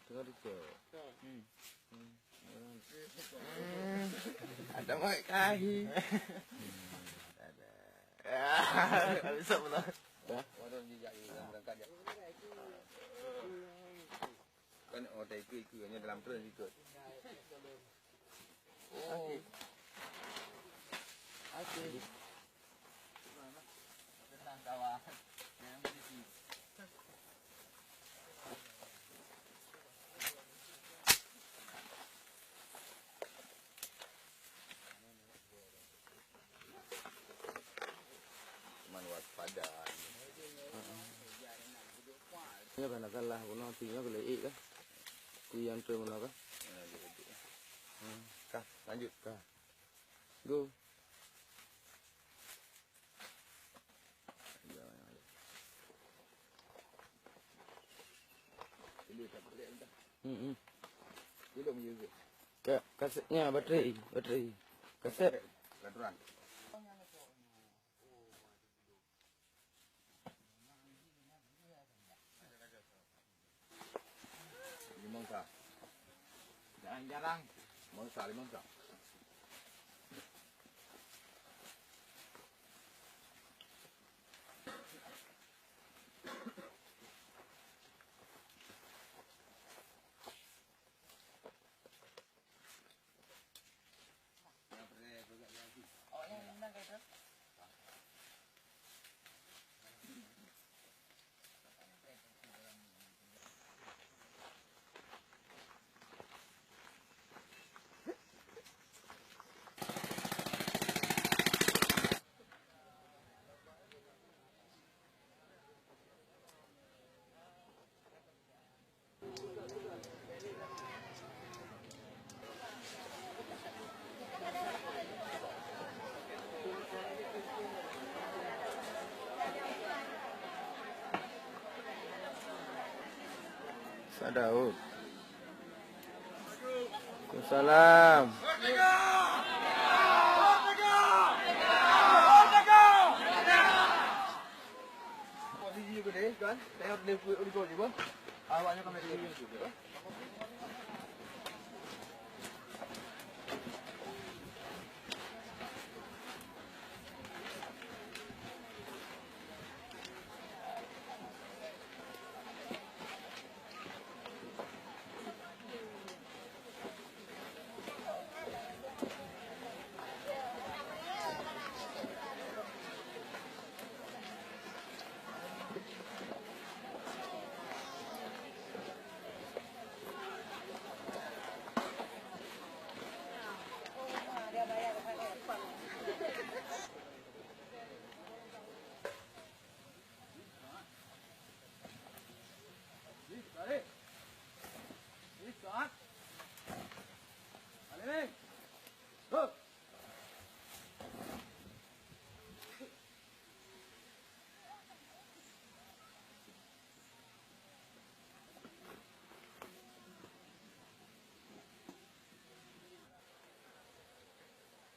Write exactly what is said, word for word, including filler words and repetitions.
Tengah dicek. Hmm. Ada mai kahi. Ada. Habis pula. Dah. Kan otak ikut-ikut hanya dalam terus ikut. Oh. Oke. Tenang kawan. Jangan begitu. Cuman waspada. Heeh. Nyoe kan salah bunoe, api nyoe keuleuk kan. Kui nyang treun bunoe kan. Nah, dia, dia. Hmm. Kah, lanjut. Kah. Go. Hmm, hmm. Ka-, kasetnya baterai, baterai. Kaset. Limong sa. Jarang-jarang. Limong sa, limong sa. Ustaz Daud. Waalaikumsalam.